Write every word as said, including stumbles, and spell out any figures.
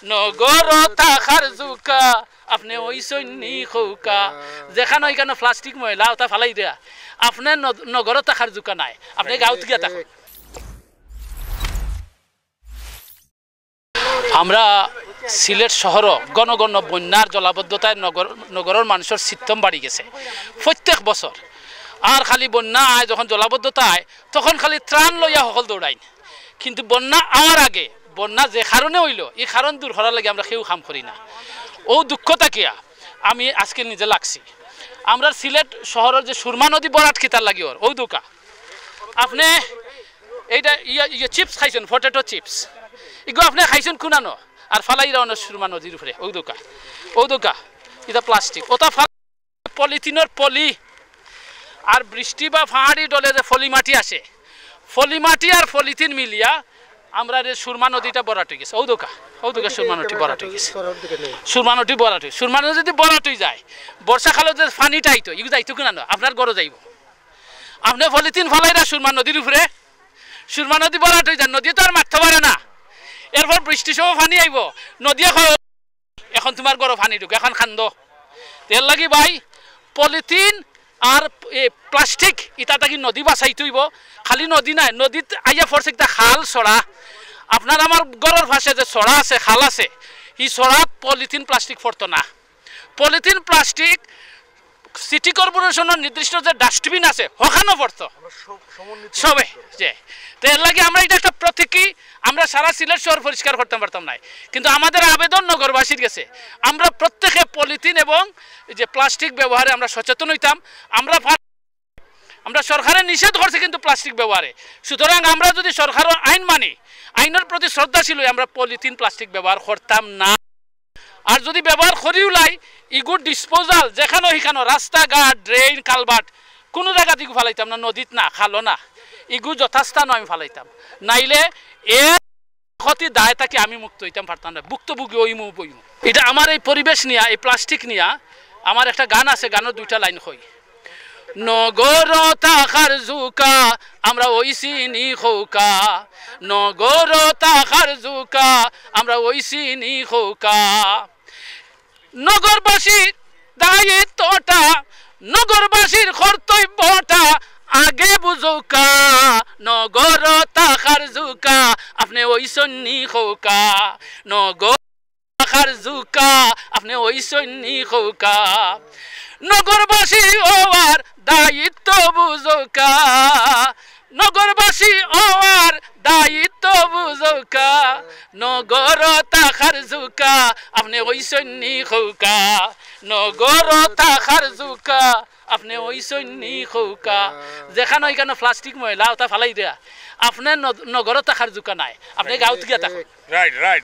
নগরো থাকার জুকা, আপনে অইছইন নি খউকা। যেখানো ইখানো প্লাস্টিক ময়লা অতা ফালাই দেয়া। আপনে ন-, নগরো থাকার জুকা নায়, আপনে গাঁওত গিয়া থাকইন। আমরা সিলেট শহরো ঘন ঘন বন্যার জলাবদ্ধতায় নগর, নগরর মানষর সিত্তম বাড়ি গেছে প্রত্যেক বছর। আর খালি বন্যা আয়, যখন জলাবদ্ধতা আয়, তখন খালি ত্রাণ লইয়া হকল দৌড়াইন। কিন্তু বন্যা আওয়ার আগে, বন্যা যে কারণে অইলো, ই কারণ দূর করার লাগি আমরা কেউ কাম করি না। অউ দুঃখ থাকিয়া আমি আজকে নিজে লাগছি। আমরার সিলেট শহরর যে সুরমা নদী ভরাট কিতার লাগি অর, অউ দুকা। আপনে এইটা ইয়া, ইয়া chips খাইছইন, potato chips। ইগু আপনে খাইছইন কুনানো? আর ফালাই রাখইন সুরমা নদীর উপরে, অউ দুকা, অউ দুকা। ইটা প্লাস্টিক, অতা ফাল-, পলিথিনর পলি। আর বৃষ্টি বা পাহাড়ি ঢলে যে ফলি মাটি আসে, ফলি মাটি আর পলিথিন মিলিয়া আমরার এ সুরমা নদীটা ভরাট অইগেছে। অউ দুকা, অউ দুকা সুরমা নদী ভরাট অইগেছে। সুরমা নদী ভরাট অই, সুরমা নদী যদি ভরাট অই যায়, বর্ষাকালো যে পানিটা আইতো, ইগু যাইতো কুনানো? আপনার ঘরো যাইবো। আপনে পলিথিন ফালাইরা সুরমা নদীর উপরে, সুরমা নদী ভরাট অই যায়, নদী তো আর মাততো পারে না। এরপর বৃষ্টির সময় পানি আইবো, নদীয়ে কয়, "এখন তুমার ঘরো পানি ঢুকে, এখন কান্দো।" এর লাগি ভাই, পলিথিন আর এ প্লাস্টিক ইতা থাকি নদী বাঁচাইতে অইবো। খালি নদী নায়, নদীত আইয়া পড়ছে একটা খাল, ছড়া। আপনার আমার ঘরর পাশে যে ছড়া আছে, খাল আছে, ই ছড়াত পলিথিন প্লাস্টিক পড়তো না। পলিথিন প্লাস্টিক সিটি কর্পোরেশনর নির্দিষ্ট যে ডাস্টবিন আছে, হখানো পড়তো। সবে, যে। তো এর লাগি আমরা ইটা একটা প্রতীকী, আমরা সারা সিলেট শহর পরিষ্কার করতাম পারতাম নায়, কিন্তু আমাদের আবেদন নগরবাসীর গেছে, আমরা প্রত্যেকে পলিথিন এবং এই যে প্লাস্টিক ব্যবহারে আমরা সচেতন অইতাম। আমরা পা-, আমরা সরকারে নিষেধ করছি কিন্তু প্লাস্টিক ব্যবহারে, সুতরাং আমরা যদি সরকারর আইন মানি, আইনর প্রতি শ্রদ্ধাশীল অই, আমরা পলিথিন প্লাস্টিক ব্যবহার করতাম না। আর যদি ব্যবহার করিও লাই, ইগুর ডিসপোজাল যেখানো হিখানো, রাস্তাঘাট, ড্রেন, কালভার্ট, কুনু জাগাত ইগু ফালাইতাম না, নদীত না, খালো না, ইগু যথাস্থানো আমি ফালাইতাম। নাইলে এর ক্ষতি দায় থাকি আমি মুক্ত অইতাম পারতাম না, ভুক্তভোগী অইমু বইমু। ইটা আমার এই পরিবেশ নিয়া, এই প্লাস্টিক নিয়া আমার একটা গান আছে, গানর দুইটা লাইন কই। নগরো থাকার জুকা, আমরা অইছি নি খউকা। নগরো থাকার জুকা, আমরা অইছি নি খউকা। নগরবাসীর দায়িত্বটা, নগরবাসীর কর্তব্যটা আগে বুঝউকা। নগরো থাকার জুকা, আপনে অইছইন নি খউকা। নগর থাকার জুকা, আপনে অইছইন নি খউকা। নগরবাসী অওয়ার দায়িত্ব বুঝউকা। নগরবাসী অওয়ার দায়িত্ব বুঝউকা। নগরো থাকার জুকা, আপনে অইছইন নি খউকা। নগরো থাকার জুকা, আপনে অইছইন নি খউকা। যেখানো ইখানো প্লাস্টিক ময়লা অতা ফালাই দেয়া। আপনে ন-, নগরো থাকার জুকা নায়, আপনে গাঁওত গিয়া থাকইন। Right, right,